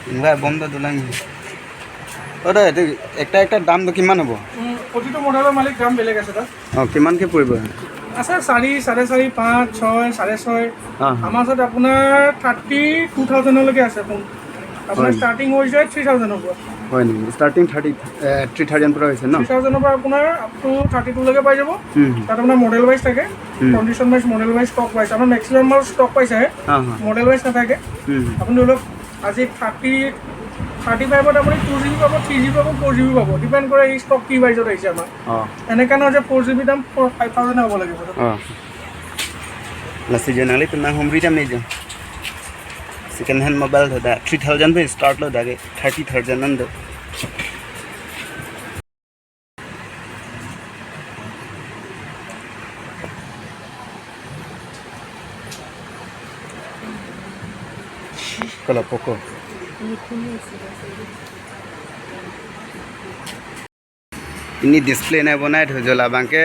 ভাই বন্ধ দোলাং। দাদা, এইটো একটা একটা দামটো কিমান হ'ব? প্ৰতিটো মডেলৰ মালিক দাম বেলেগ আছে তাত। অঁ, কিমানকৈ পৰিব? আছে 4, 4.5, 5, 6, 6.5। আমাৰ ওচৰত আপোনাৰ 32,000লৈকে আছে ফোন। আপোনাৰ ষ্টাৰ্টিং হৈ যায় 3,000ৰ পৰা। হয় নেকি? ষ্টাৰ্টিং 33,000 পৰা হৈছে ন? 3,000ৰ পৰা আপোনাৰ আপ টু 32লৈকে পাই যাব। তাত আপোনাৰ মডেল ৱাইজ থাকে, condition wise, model wise, stock wise. আমাৰ মেক্সিমাম মাল ষ্টক ৱাইজ আহে, মডেল ৱাইজ নাথাকে। আপুনি ধৰি লওক আজি 35ত আপুনি 2 জিবি পাব, 3 জিবি পাব, 4 জিবি পাব। ডিপেণ্ড কৰে এই ষ্টক কি ৱাইজত আহিছে আমাৰ। এনেকুৱা নহয় যে 4 জিবি দাম 4, 5,000 হ'ব লাগিব। অঁ, lasi jo nang le na humri tam ne jo second hand mobile da 3000 pe start lo dage 30,000 nan do kala poko ini display নাই বনাই থৈ জলা বাংকে।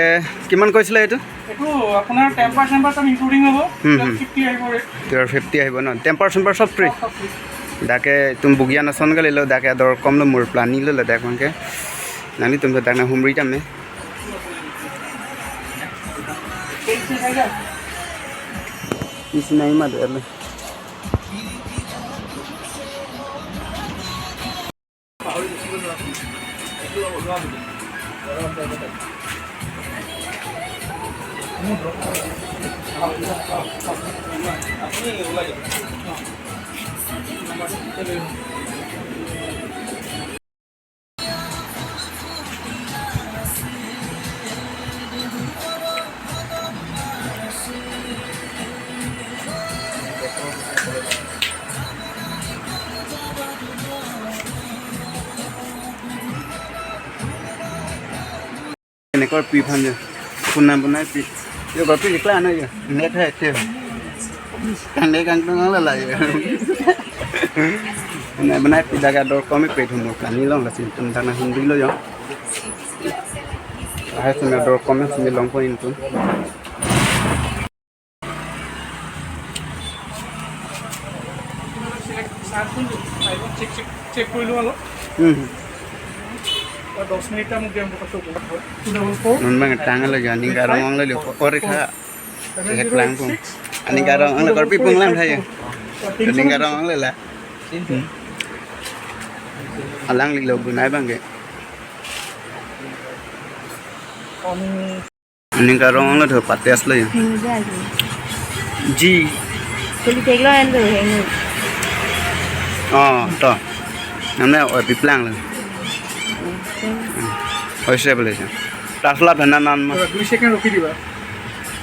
কিমান কৈছিলে এইটো? এইটো আপোনাৰ টেম্পাৰ চেম্পাৰ চব ইনক্লুডিং হ'ব, 50 আহিব ৰেট। 1250 আহিব ন? টেম্পাৰ চেম্পাৰ চব ফ্ৰী। ডাকে তুমি বুগিয়া নচন গ'লে লো ডাকে দৰ কম লো মোৰ প্লানি লো ডাক বাংকে নানি তুমি ডাক না হুমৰি তামে। নিচিনা ইমান। এনেকুৱা পি ফান কোনা বনাই পি গপি লিখলা আনো নেট হয় কান্দে কান্দে লাগে বনাই বনাই পি দাগা দৰ কমে পে ধুম প্লানি লওঁ লাচি তুমি দানা হুন্দি লৈ যাওঁ আহে তুমি দৰ কমে তুমি লং পইণ্টটো। চেক কৰিলোঁ অলপ। 10 মিনিট মোক দিয়া 244 nun bang tangan lo jani garong ang lo ore kha het lang pung ani garong ang lo korpi pung lang thai ani garong ang lo la alang li lo bunai bang ge ani garong ang lo tho pates lo ji oh to namne oi piplang lo হৈছে বোলে তাছলা ধনা নান 2 second ৰখি দিবা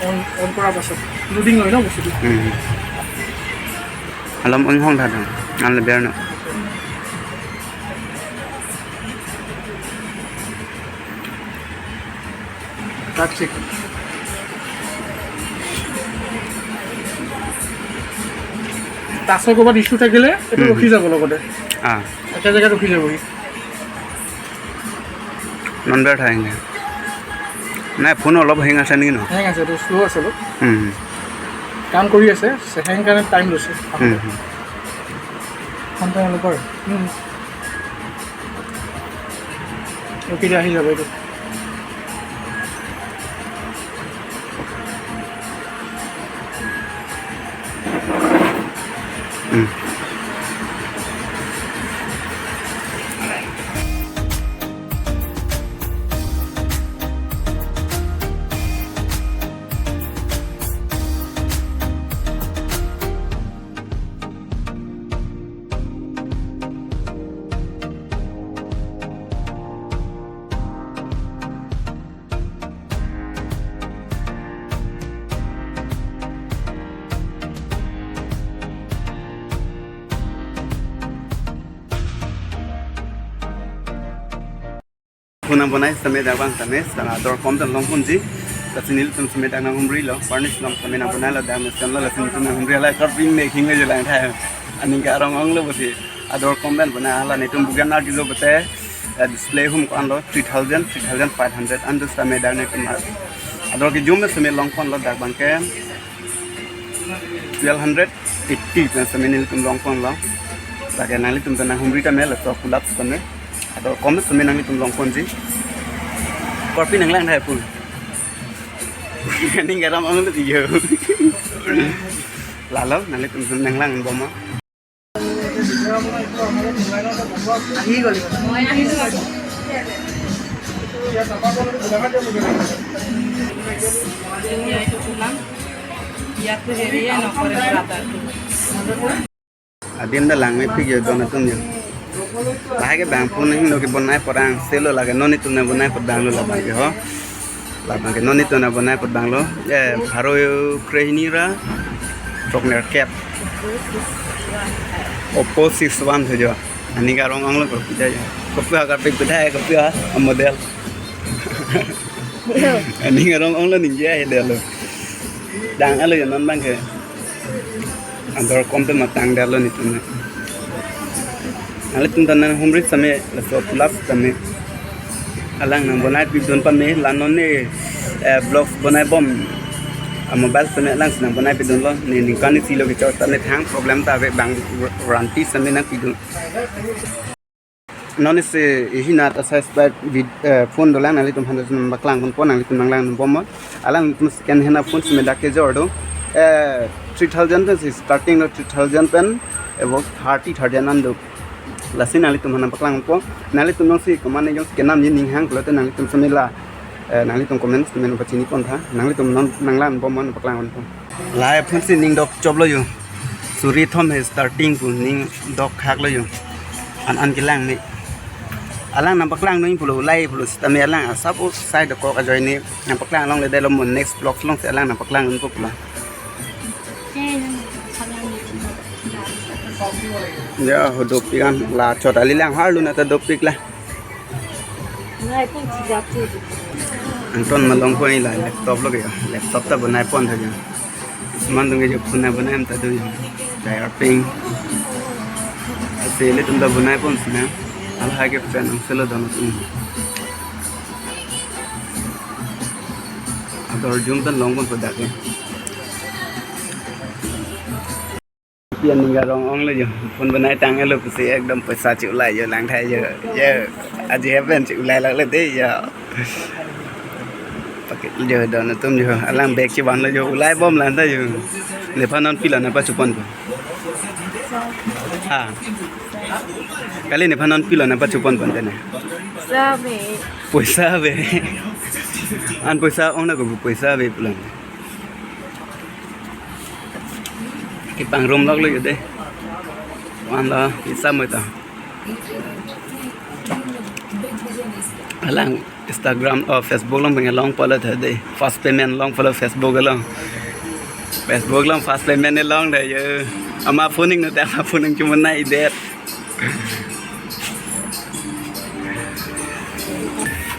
on on কৰাৰ পাছত loading হয় ন বস্তুটো। অলপ on হং থাক আনলে বেৰ ন তাত চেক টাচৰ ক'ৰবাত ইছ্যু থাকিলে এইটো ৰখি যাব লগতে, একে জেগাত ৰখি যাবহি। নন বেৰ থাকেগে নাই ফোন অলপ হেং আছে নেকি ন? হেং আছে, এইটো শ্ল' আছে অলপ। কাম কৰি আছে, হেং কাৰণে টাইম লৈছে। তেওঁলোকৰ ৰখি দিয়া আহি যাব এইটো। Phone bonai same da bang same sana dor kom tan long punji la sinil tum same da na humri lo parnis long same na bonai la da me sam la sin tum humri la kar pin making le jela tha ani ga rong ang lo bosi ador kom ben bonai ala ne tum bugan na dilo bote display hum kon lo 3000 3500 and same da ne tum ador ki jum same long kon lo da bang ke 1280 same nil tum long kon lo। Lage nangli tum na humri ta me la so kulap tame ador kom tame nangli tum long konji korpi nanglang thai pul ning garam ang lu yo lalo nangli tum nanglang boma আহি গ'লি মই আহিছোঁ adim da langme pigyo dona tum yo lage bang phone hing no ke bonai porang selo lage noni tum na bonai por bang lo la bang ke ho la bang ke noni tum na bonai por bang lo e bharo krehini ra trokner cap Oppo 61 ho jo ani ga rong ang lo ko pija ko pya ka pik pida ko pya model ani ga rong ang lo ning ja he de lo dang alo non bang ke andor kom pe matang dalo ni tum ale tum tan humri same la so plus same alang nang bonai pi don pa me lanon ne blog bonai bom mobile same alang nang bonai pi don lo ne ning kan ni silo ke chot ne thang problem ta ve bang warranty same na pi don non se hina ta size by phone dolang nali tum handas baklang pon pon nali tum nanglang bom alang tum scan hena phone same dake jordo 3000 pen starting no 3000 pen about 30,000 ando lasi nali tum hana baklang po nali tum nong si komane jong scan nam ning hang klote nali tum samela nali tum comment men bachini pon tha nali tum non nanglan bom mon baklang pon lai phone si ning dok choblo yu suri thom he starting pu ning dok khak lo yu an an kilang ni alang nam baklang nong pulo lai pulo tame alang asap side ko ka join ni nam baklang long le de lo mon next blog long se alang nam baklang ko pula ya ho dop pikan la chot ali lang har lu na ta dop pik la nai pun chi jap chu anton ma long ko ni la laptop lo ge laptop ta banai pon tha ja man dung ge phone na banai am ta du ja ping ase le tum da banai pon sna al ha ge fan ang selo dan tum ador jung tan long pon da ke pian ninga rong ong le jo phone banai tang lo puse ekdom paisa chi ulai jo lang thai jo ye aji happen chi ulai lak le de ya paket jo don tum jo alang bag chi ban lo jo ulai bom lan ta jo le phanon pila na pa chupon ko ha kali ne phanon pila na pa chupon pon tene sabe paisa be an paisa ong na ko paisa be pulan cái bằng rôm lóc lên đây ăn là thì sao mới ta lang Instagram or Facebook long bằng long follow thế đây fast payment long follow Facebook long Facebook long fast payment long đây giờ ama phoning nó ta phoning chúng mình này đẹp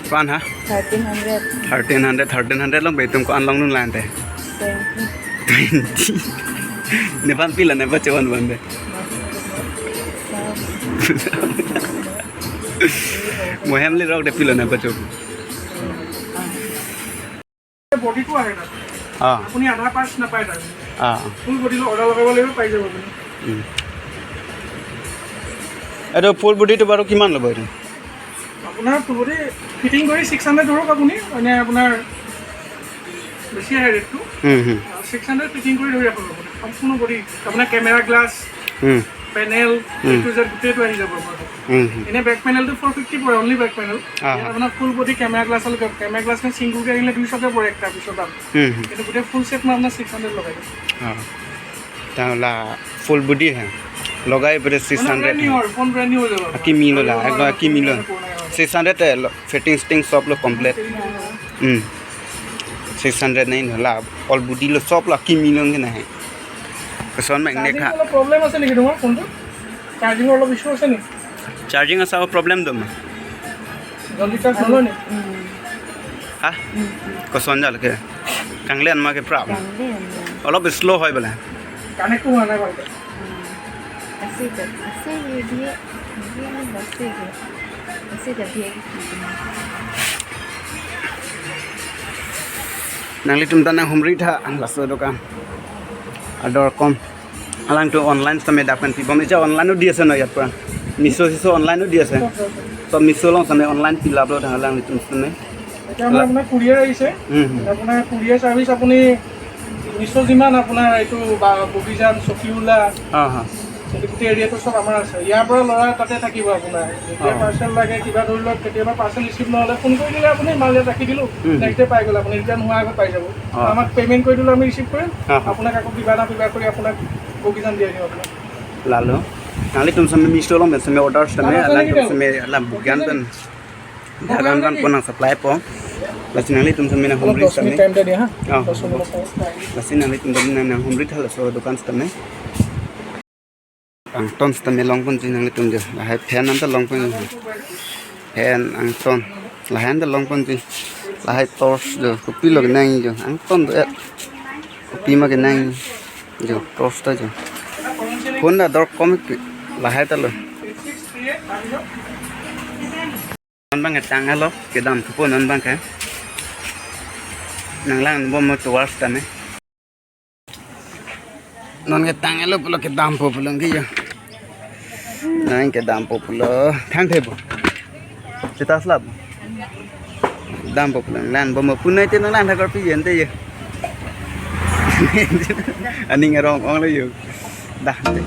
quan hả 1300 1300 long bây तुमको ăn long luôn làm thế 20 Nepal pila Nepal chawan bande mohamli rock de pila Nepal chok body to ahe na a apuni adha parts na pai dar a full body lo order lagaব লাগিব পাই যাব আপুনি এটো full body to baru kiman lobo etu আপোনাৰ full body fitting কৰি 600 ধৰক আপুনি মানে আপোনাৰ বেছি আহে ৰেটটো 600 ফিটিং কৰি ধৰি ৰাখক আপুনি সম্পূৰ্ণ বডি আপোনাৰ কেমেৰা গ্লাছ পেনেল এইটো যে গোটেইটো আহি যাব আপোনাৰ এনে বেক পেনেলটো 450 পৰে অনলি বেক পেনেল আপোনাৰ ফুল বডি কেমেৰা গ্লাছ হ'লে কেমেৰা গ্লাছ মানে চিংগুলকৈ আহিলে 200কে পৰে একটা পিছৰ দাম কিন্তু গোটেই ফুল ছেট মই আপোনাৰ 600 লগাই দিম তাহলে ফুল বডি হ্যাঁ লগাই পরে 600 ফোন ব্র্যান্ড নিউ হৈ যাব কি মিলো লা একদম কি মিলো 600 ফিটিং স্টিং সব লো কমপ্লিট 600 नहीं होला ऑल बॉडी लो सब ला की मिलोंगे नहीं कसन में ने खा प्रॉब्लम আছে নেকি তোমাৰ ফোনটো চাৰ্জিং অলপ ইস্যু আছে নেকি চাৰ্জিং আছে প্ৰবলেম দম জলদি চাৰ্জ নলয় নে হা কসন জালকে কাংলে আনমা কে প্ৰবলেম অলপ স্লো হয় বলে কানেক্ট হোৱা নাই ভালকে আছে আছে দিয়ে দিয়ে আছে আছে দিয়ে nangli tum tanang humri tha laso dokan ador kom আলাংটো অনলাইন চামে দাপেন পিবম এতিয়া অনলাইনো দি আছে ন ইয়াৰ পৰা মিছ' চিছ' অনলাইনো দি আছে চব মিছ' লওঁ চামে অনলাইন পিলাব আলাং চামে। এতিয়া আমাৰ আপোনাৰ কুৰিয়াৰ আহিছে, আপোনাৰ কুৰিয়াৰ চাৰ্ভিচ আপুনি মিছ' যিমান আপোনাৰ এইটো বগীজান, চকীওলা গোটেই এৰিয়াটো চব আমাৰ আছে। ইয়াৰ পৰা ল'ৰা তাতে থাকিব আপোনাৰ। যেতিয়া পাৰ্চেল লাগে কিবা ধৰি লওক কেতিয়াবা পাৰ্চেল ৰিচিভ নহ'লে ফোন কৰি দিলে আপুনি মাল ইয়াত ৰাখি দিলোঁ, নেক্সট ডে পাই গ'ল, আপুনি ৰিটাৰ্ণ হোৱাৰ আগত পাই যাব। আমাক পে'মেণ্ট কৰি দিলোঁ, আমি ৰিচিভ কৰিম, আপোনাক আকৌ কিবা এটা কিবা কৰি আপোনাক বগীজান দিয়াই দিম আপোনাক। লালো নালি তুম সামনে মিছ' লওঁ সামনে অৰ্ডাৰ সামনে আলাং তুম সামনে আলাং বুগান তন দাগান বান পনা সাপ্লাই প লাসি নালি তুম সামনে হোমরি সামনে টাইম দিয়া হা লাসি নালি তুম সামনে না হোমরি থাল সো দোকান সামনে angton stame longpon ji nang tum jo lahai fan anta longpon fan angton lahai anta longpon ji lahai torch jo kopi log nang jo angton do kopi ma ke nang jo torch ta jo phone na dor kom lahai ta lo nan bang tang halo ke dam pho nan bang ka nang lang bom mo torch ta me non ke tang halo pulo ke dam pho pulo ki jo nang ke dam pho pulo thang thebo chita slab dam pho pulo lan bom punai te nang lan thakor pi yen te yo aning rong ong le yo dah te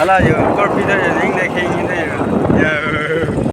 Ala yo, corpita yo, ning de king de yo.